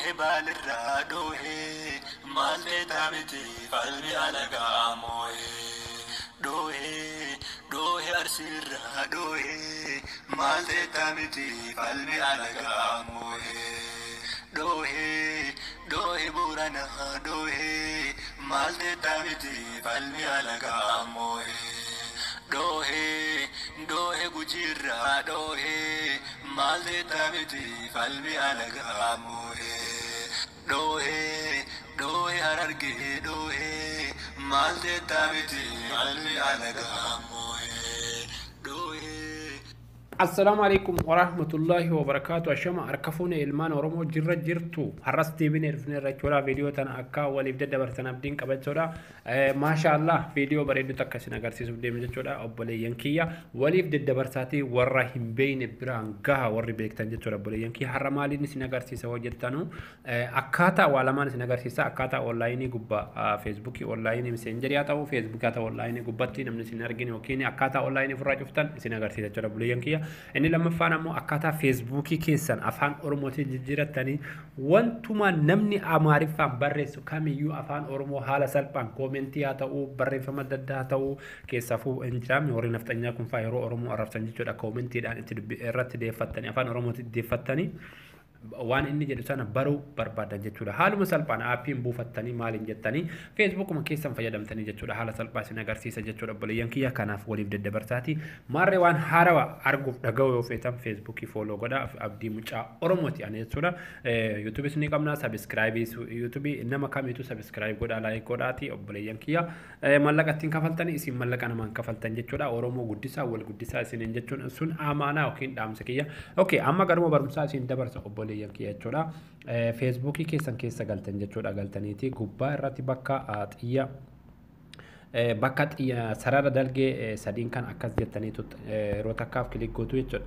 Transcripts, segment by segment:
Dhoohe baalirraa dhoohe maal ta'e miti falmi alagaa moo'e. Dhoohe dhoohe arsiirraa dhoohe maal ta'e miti falmi alagaa moo'e. Dhoohe dhoohe booranaa dhoohe maal ta'e miti falmi alagaa moo'e. Dhoohe dhoohe gujiirraa dhoohe maal ta'e miti falmi alagaa moo'e. Dhoohe dhoohe harargee dhoohe maal ta'e miti falmi alagaa moo'e. Dhoohe. Assalaamu alaikum warahmatullahi wabarakaatu. Ashama harka fuune ilmaan Oromoo jirra jirtu. Har'as deebinee dhufneerra jechuudha. Viidiyoo tana akka waliif daddabarsan abdiin qaba jechuudha. Maasha Allah, viidiyoo bareedduu takka isin agarsiisuuf deeme jechuudha. Obboleeyyan kiyya, waliif daddabarsaatii warra hin beekne biraan gaha, warri beektan jechuudha. Obboleeyyan kiyya, har'a maaliin isin agarsiisa hojjettanu? Akkaataa waa lamaan isin agarsiisa. Akkaataa onlaayinii gubbaa Feesbuukii onlaayinii, Messengerii haa ta'u, Feesbuukii haa ta'u, onlaayinii gubbatti namni isin argine yookiin akkaataa onlaayinii ofirraa cuftan isin agarsiisa jechuudha, obboleeyyan kiyya. Inni lammaffaan ammoo akkaataa Feesbuukii keessan afaan Oromootiin jijjiirattanii wantuma namni Amaariffaan barreessu kamiyyuu afaan Oromoo haala salphaan koomentii haa ta'u, barreeffama adda addaa haa ta'u, keessaafuu hin jiraamne warri nafxanyaa kun fa'aa yeroo Oromoo arrabsan jechuudha, koomentiidhaan itti dubbi irratti deeffattanii afaan Oromootiin deeffattanii waan inni jedhu sana baruu barbaadan jechuudha. Haaluma salphaan aappiin buufattanii maaliin jettanii Feesbuukuma keessan fayyadamtanii jechuudha. Haala salphaa isin agarsiisa jechuudha, obboleeyyan kiyya. Kanaaf waliif daddabarsaati. Maarree waan haarawaa arguuf dhaga'uu yoo feetan Feesbuukii follow godha. Abdii Mucaa Oromooti ani jechuudha. Yuutuubis ni qabna, subscribe Yuutuubii nama kamiitu subscribe godha, like godhaati, obboleeyyan kiyya. Mallaqa ittiin kafaltanii isin mallaqa namaan kafaltan jechuudha. Oromoo guddisaa, wal guddisaa isiniin jechuun sun amaanaa yookiin dhaamsa kiyya. Okay, amma garuma barumsaa isin dabarsa, obboleeyyan kiyya jechuudha. Feesbuukii keessan keessa galtan jechuudha. Galtaniiti gubbaa irratti bakka xiyya sarara dalgee sadiin kan akkas jettanii yeroo takkaaf click gootu jechuudha.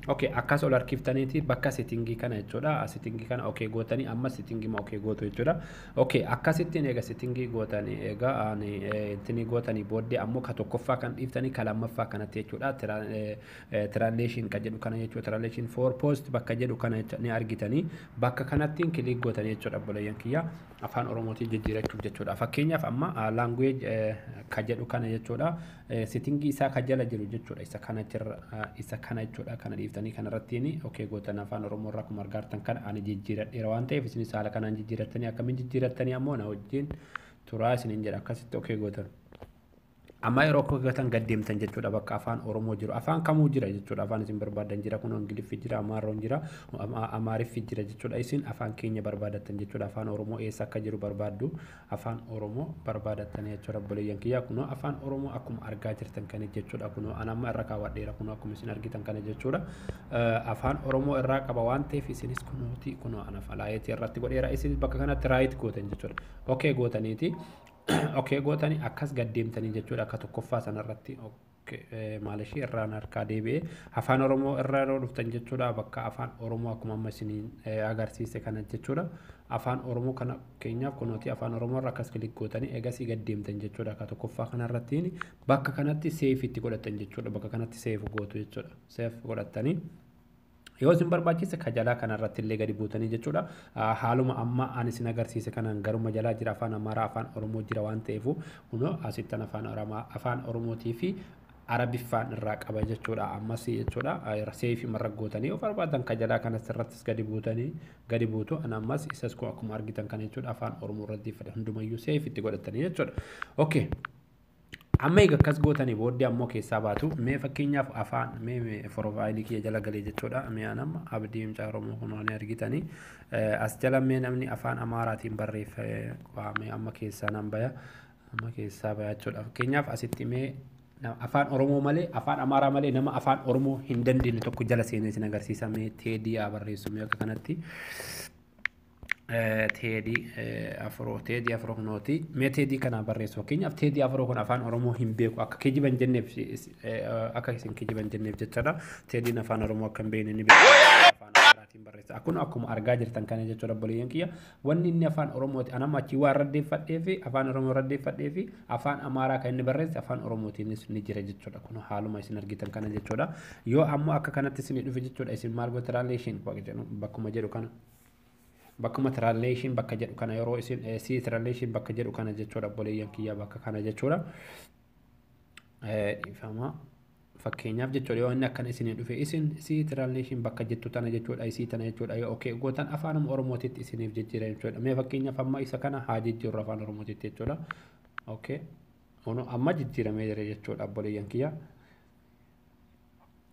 Okay, akkas ol harkiftaniiti bakka settingii kana jechuudha. Settingii kana okay gootanii amma settingii ma okay gootu jechuudha. Okay, akkasittiin eega settingii gootanii, egaa ani ittiin gootanii booddee ammoo ka tokkoffaa kan dhiiftanii ka lammaffaa kanatti jechuudha. Translation kan jedhu kana jechuudha. Translation for post bakka jedhu kana ni argitanii bakka kanattiin click gootanii jechuudha, obboleeyyan kiyya, afaan Oromootiin jijjiirachuuf jechuudha. Fakkeenyaaf amma language ka jedhu kana jechuudha. Settingii isaa ka jala jiru jechuudha. Isa kana isa kana jechuudha. Kana dhiiftanii kanarrattiin okay gootan. Afaan Oromoo irraa akkuma argaartan kana ani jijjiiradheera waan ta'eef isinis haala kanaan jijjiirattanii, akkamiin jijjiirattanii ammoo na wajjin turaa isiniin jedha. Akkasitti okay gootan. Amma yeroo okay gootan gad deemtan jechuudha. Bakka afaan Oromoo jiru, afaan kamuu jira jechuudha. Afaan isin barbaadan jira. Kun Ingiliffi jira, Amaaroon jira, Amaariffi jira jechuudha. Isin afaan keenya barbaadattan jechuudha. Afaan Oromoo eessa akka jiru barbaaddu, afaan Oromoo barbaadattan jechuudha, obboleeyyan kiyya. Kunoo afaan Oromoo akkuma argaa jirtan kana jechuudha. Kunoo an amma irra kaawwadheera. Kunoo akkuma isin argitan kana jechuudha, afaan Oromoo irraa qaba waan ta'eef isinis kunooti, kunoo ana rightii irratti godheera. Isinis bakka kanatti right gootan jechuudha. Okay gootaniiti, okay gootanii akkas gad deemtanii jechuudha. Akka tokkoffaa sanarratti maal ishee irraan harkaa deebi'ee afaan Oromoo irra yeroo dhuftan jechuudha, bakka afaan Oromoo akkuma amma isiniin agarsiise kana jechuudha. Afaan Oromoo kana keenyaaf kunooti afaan Oromoo irra akkas click gootanii eegasii gad deemtan jechuudha. Akka tokkoffaa kanarrattiin bakka kanatti save itti godhatan jechuudha. Bakka kanatti save gootu jechuudha. Save godhatanii yoo isin barbaachise ka jalaa kanarratti illee gadi buutanii jechuudha. Haaluma amma ani isin agarsiise kanaan garuma jalaa jira. Afaan Amaaraa, afaan Oromoo jira waan ta'eef kunoo asittan afaan Oromootii fi Arabiffaan irraa qaba jechuudha. Ammas jechuudha, saveii marra gootanii yoo barbaadan ka jalaa kanas irrattis gadi buutanii gadi buutu. Ana ammas isas kun akkuma argitan kana jechuudha, afaan Oromoo irratti hundumayyuu save itti godhatanii jechuudha. Okay. Amma egaa akkas gootanii booddee ammoo keessaa baatu. Mee fakkeenyaaf afaan mee profileii kiyya jala galee jechuudha. Mee amma Abdii Mucaa Oromoo kun waan argitanii as jala mee namni afaan Amaaraatiin barreeffame mee amma keessaa nan baya, amma keessaa baya jechuudha. Fakkeenyaaf asitti mee afaan Oromoo malee, afaan Amaaraa malee nama afaan Oromoo hin dandeenye tokko jala seenee isin agarsiisa. Mee Teedii haa barreessu. Mee akka kanatti Teedii Afroo, Teedii Afroo kunooti. Mee Teedii kana barreessu. Fakkeenyaaf Teedii Afroo kun afaan Oromoo hin beeku. Akka kijiban jenneef, akka isin kijiban jenneef jechaadha. Teediin afaan Oromoo akka hin beekne ni beeku, afaan Amaaraatiin barreessa. Akkuma argaa jirtan kana jechuudha, obboleeyyan kiyya. Wanni inni afaan Oromooti anamma achii waa raddeeffadhee fi afaan Oromoo raddeeffadhee fi afaan Amaaraa kan inni barreesse afaan Oromootiinis ni jira jechuudha. Kun haaluma isin argitan kana jechuudha. Yoo ammoo akka kanatti isin dhufe jechuudha, isin maal goota? Translation bakkuma jedhu kana, Bakkuma translation bakka jedhu kana yeroo isin see translation bakka jedhu kana jechuudha, obboleeyyan kiyya, bakka kana jechuudha. Dhiifama. Fakkeenyaaf jechuudha, yoo inni akkana isinii dhufe, isin see translation bakka jettu tana jechuudha, isii tana jechuudha, yoo okay gootan afaan Oromootitti isiniif jijjiira jechuudha. Mee fakkeenyaaf amma isa kana haa jijjiirru afaan Oromootitti jechuudha. Okay. Kunoo amma jijjiiramee jira jechuudha, obboleeyyan kiyya.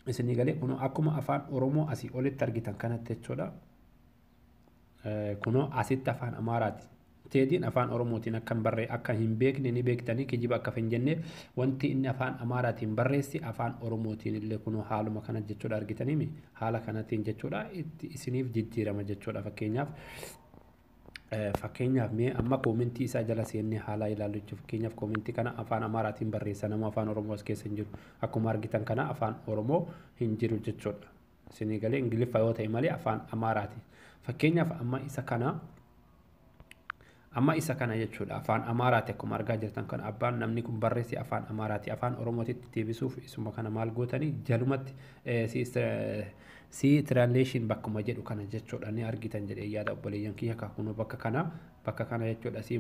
Isinii galee? Kunoo akkuma afaan Oromoo asii olitti argitan kanatti jechuudha. Kunoo asitti afaan Amaaraati. Teediin afaan Oromootiin akka hin barree akka hin beekne ni beektanii, kijiba akka hin jenneef wanti inni afaan Amaaraatiin barreessi afaan Oromootiin illee kunoo haaluma kana jechuudha, argitaniimi, haala kanattiin jechuudha itti isiniif jijjiirama jechuudha. Fakkeenyaaf mee amma koomentii isaa jala seennee haala ilaallu jechuudha. Fakkeenyaaf koomentii kana afaan Amaaraatiin barreessa, nama afaan Oromoo as keessa hin jiru. Akkuma argitan kana afaan Oromoo hin jiru jechuudha. Isinii galee? Ingiliffa yoo ta'e malee afaan Amaaraati. Fakkeenyaaf amma isa kana jechuudha, afaan Amaaraati. Akkuma argaa jirtan kana abbaan namni kun barreesse afaan Amaaraati. Afaan Oromootitti deebisuuf isuma kana maal gootanii, jalumatti see translation bakkuma jedhu kana jechuudha, ni argitan jedhee yaada, obboleeyyan kiyya. Kunoo bakka kana jechuudha, see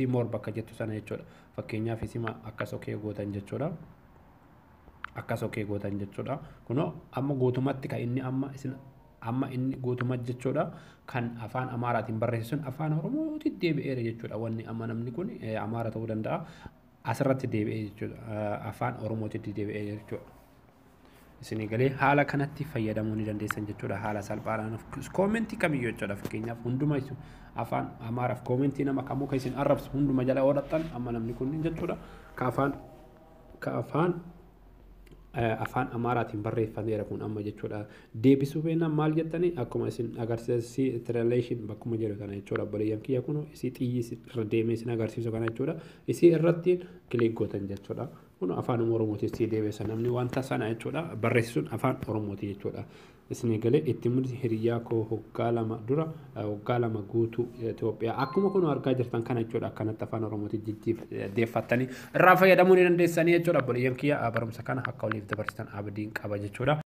more bakka jettu sana jechuudha. Fakkeenyaaf isima akkas okay gootan jechuudha. Akkas okay gootan jechuudha. Kunoo amma guutumatti kan inni amma isin amma inni guutumatti jechuudha kan afaan Amaaraatiin barreesse sun afaan Oromootti deebi'eera jechuudha. Wanni amma namni kun Amaara ta'uu danda'a. Asirratti deebi'ee jechuudha. Afaan Oromootti deebi'ee jechuudha. Isinii galee? Haala kanatti fayyadamuu ni dandeessan jechuudha. Haala salphaadhaan koomentii kamiyyuu jechuudha. Fakkeenyaaf hunduma afaan Amaaraaf koomentii nama kamuu kan isin arrabsu hunduma jala oodhattan, amma namni kun jechuudha ka afaan Amaaraatiin barreeffameera kun amma jechuudha. Deebisuu feennaan maal jettanii, akkuma isin agarsiisa translation bakkuma jedhu kana jechuudha. Obboleeyyan kiyya, kun isii xiyyi irra deemee isin agarsiisu kana jechuudha. Isii irratti click gootan jechuudha. Kun afaan Oromootiin si deebisa, namni wanta sana jechuudha barreessisuun afaan Oromooti jechuudha. Isinii galee? Itti mul'isi hiriyaa koo waggaa 2 dura, waggaa 2 guutuu Itoophiyaa akkuma kun argaa jirtan kana jechuudha, akkanatti afaan Oromootiin jijjiirdeeffattanii irraa fayyadamuu ni dandeessanii jechuudha. Obboleeyyan kiyya, barumsa kana akka waliif dabarsitan abdiin qaba jechuudha.